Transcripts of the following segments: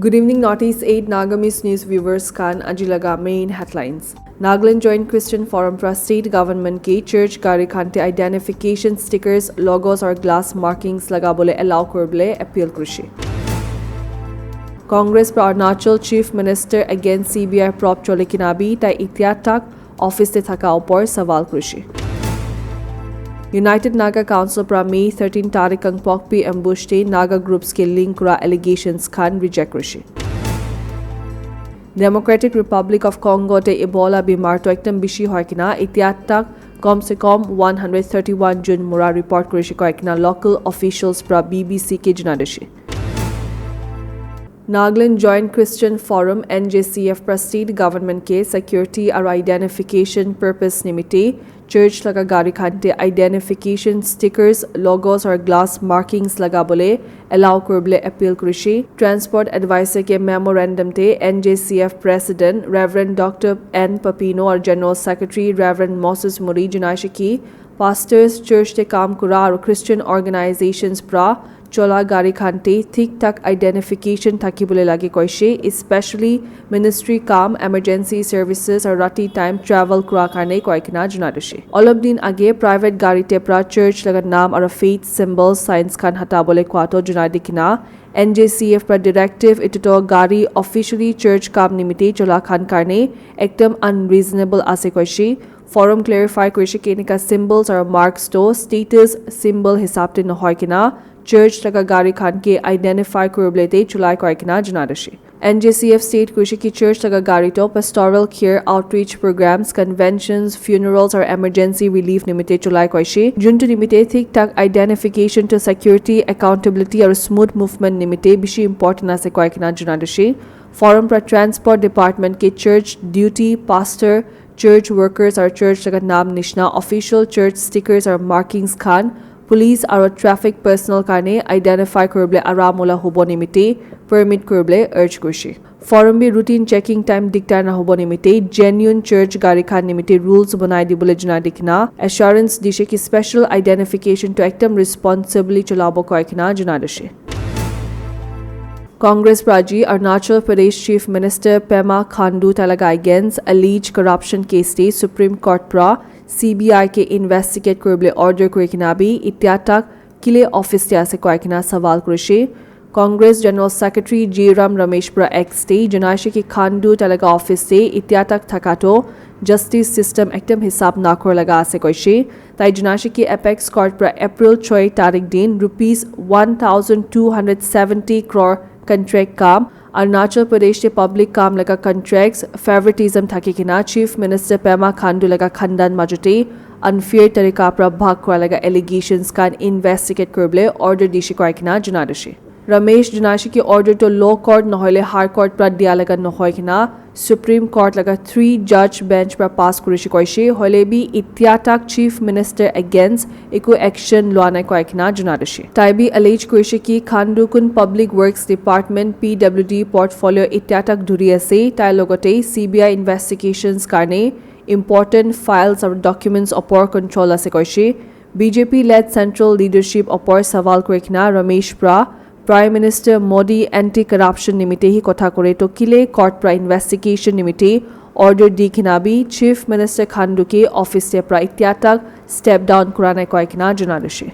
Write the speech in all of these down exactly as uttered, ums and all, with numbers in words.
Good evening, Northeast eight Nagamese News viewers khan. Aji laga main headlines. Nagaland Joint Christian Forum pra state government ke church gari khan te identification stickers, logos or glass markings lagabole allow kuribole appeal kurishi. Congress pra Arunachal Chief Minister against C B I probe chole kina bi tai itya tak office te thaka opor sawal kurishi. United Naga Council pra May thirteen tarik Kangpokpi ambush te Naga groups ke link kura allegations khan reject kurishi. Democratic Republic of Congo te Ebola bimar to ekdam bishi hoi kina itya tak kom se kom one hundred thirty-one jun mura report kurishi koi kina local officials pra B B C ke janai dishi. Nagaland Joint Christian Forum, N J C F, pra state government ke security aru identification purpose nimite church laga gari khan te identification stickers, logos or glass markings lagabole allow kuribole appeal kurishi. Transport advisor ke memorandum te N J C F President Reverend Doctor N Papino aru General Secretary Reverend Moses Muri janaishe ki pastors, church te kam kura aru Christian organizations pra chola gari khan te thik thak identification thakibole lage koishe, especially ministry kam, emergency services aru rati time travel kura karne koi kina janai dishi. Olop din age private gari te pra church laga naam aru faith symbol signs khan hatabole koa to janai di kina N J C F pra directive etu to gari officially church kam nimite chola khan karne ekdam unreasonable ase koishe. Forum clarify kurishe ki enika symbols aru marks to status symbol hisab te nohoi kina church laga gari khan ke identify kuribole te cholai koi kina janai dishi. N J C F state kurishe ki church laga gari to pastoral care, outreach programs, conventions, funerals or emergency relief nimite cholai koishe. Juntu nimite thik thak identification to security, accountability aru smooth movement nimite bishi important ase koi kina janai dishi. Forum pra transport department ke church duty, pastor, church workers aru church laga naam nishina official church stickers aru markings khan police aru traffic personnel karne identify kuribole aram wala hobo nimite permit kuribole urge kurishi. Forum bi routine checking time diktar na hobo nimite genuine church gari khan nimite rules banai dibole janai di kina assurance dishe ki special identification to ekdam responsibly cholabo koi kina janai dishi. Congress pra aji Arunachal Pradesh Chief Minister Pema Khandu tai laga against alleged corruption case te Supreme Court pra C B I ke investigate kuribole order kuri kina bi itya tak kile office te ase koi kina sawal kurishi. Congress General Secretary G Ram Ramesh pra X te janaishe ki Khandu tai laga office te itya tak thaka to justice system ekdam hisab na kura laga ase koishe. Tai janaishe ki apex court pra April choi tarik din rupees one thousand two hundred seventy crore contract kam Arunachal Pradesh te public kam laga contracts favoritism thaki kina Chief Minister Pema Khandu laga khandan majote unfair tarika pra bhag kura laga allegations khan investigate kuribole order dishe koi kina janai dishi. Ramesh janaishe ki order to low court nohoile high court pra dia laga nohoi kina Supreme Court laga three judge bench pra pass kurishi koishe hoile bi itya tak Chief Minister against eku action lua nai koi kina janai dishi. Tai bi allege kurishe ki Khandu kun Public Works Department P W D portfolio itya tak dhuri ase, tai logote C B I investigations karne important files aru documents opor control ase koishe. B J P led central leadership opor sawal kuri kina Ramesh pra Prime Minister Modi anti corruption nimite hi kotha kore to kile court pra investigation nimite order di kina bi Chief Minister Khandu ke office te pra itya tak step down kura nai koi kina janai dishi.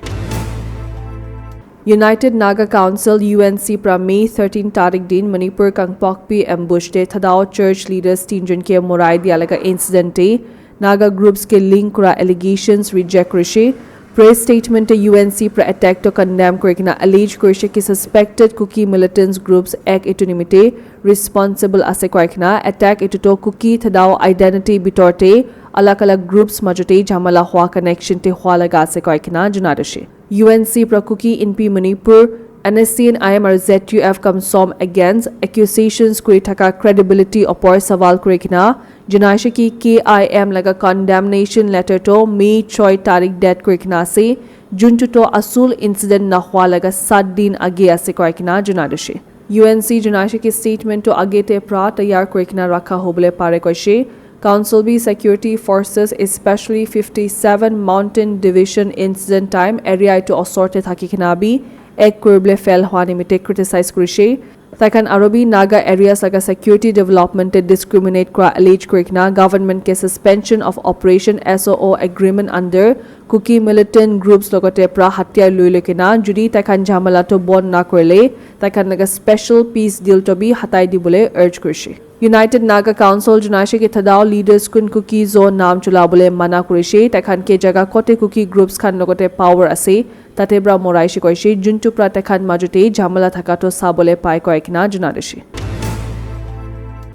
United Naga Council U N C pra May thirteen tarik din Manipur Kangpokpi ambush te Thadao church leaders tinjon ke morai dia laga incident te Naga groups ke link kura allegations reject kurishi. Press statement te U N C pra attack to condemn kuri kina allege kurishi ki suspected Kuki militants groups act etu nimite responsible ase koi kina attack etu to Kuki Thadao identity bitor te alag alag groups majote jhamala hua connection te hua laga ase koi kina janai dishi. U N C pra Kuki Inpi Manipur, N S C N I M aru Z U F Kamsom against accusations kuri thaka credibility opor sawal kuri kina janaishe ki K I M laga condemnation letter to May choi tarik date kuri kina ase, juntu to asul incident nahua laga sat din age ase koi kina janai dishi. U N C janaishe ki statement to age te pra tayar kuri kina rakha hobole pare koishe. Council bi security forces, especially fifty-seven Mountain Division incident time area etu osor te thaki kina bi act kuribole fail hua nimite criticize kurishe. Taikhan aro bi Naga areas laga security development te discriminate kura allege kurikena government ke suspension of operation S O O agreement under Kuki militant groups logote pra hatiyar lui loikena judi taikhan jhamala to bon na kurile taikhan laga special peace deal to bi hatai dibole urge kurishe. United Naga Council junai she ki Tadao leaders kun Kuki Zo nam chula bole mana kurishe, taikhan ke jaga kote Kuki groups khan logote power ase, tate pra morai she koishe, juntu pra taikhan majute jhamala thaka to sabole pai koikena junai dishe.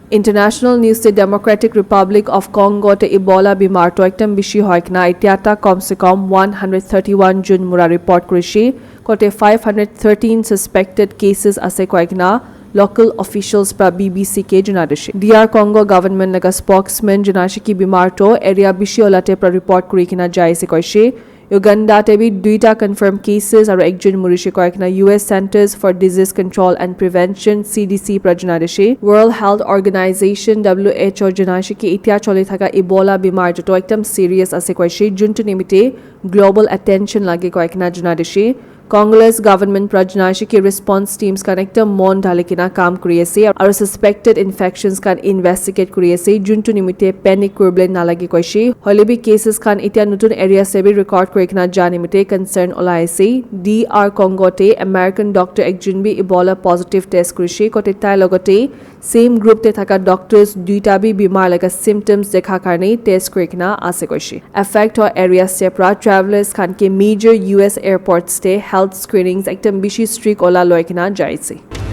International news te Democratic Republic of Congo te Ebola bimar to ekdam bishi hoikena itia ta kom se kom one hundred thirty-one jun mura report kurishe, kote five hundred thirteen suspected cases ase koikena local officials pra B B C ke junai dishe. D R Congo government laga spokesman junai she ki bimar to area bishi olate pra report kurikena jai ase koishe. Uganda te bi duita confirmed cases aro ekjun murishe koikena U S Centers for Disease Control and Prevention, C D C, pra junai dishe. World Health Organization, W H O, junai she ki itia choli thaka Ebola bimar joto ekdam serious ase koishe, juntu nimite global attention lage koikena junai dishe. Congolese government pra junai she ki response teams khan ekdam mon dhali kena kam kuri ase aro suspected infections khan investigate kuri ase, juntu nimite panic kuribole nalage koishe. Hoile bi cases khan itia nutun area se bi record kuri kena ja nimite concern olai ase. D R Congo te American doctor ekjun bi Ebola positive test kurishe, kote tai logote same group te thaka doctors duita bi bimar laga symptoms dekha karne test kuri kena ase koishe. Affect hua areas te pra travellers khan ke major U S airports te health screenings ekdam bishi strict ola loi kena jai ase.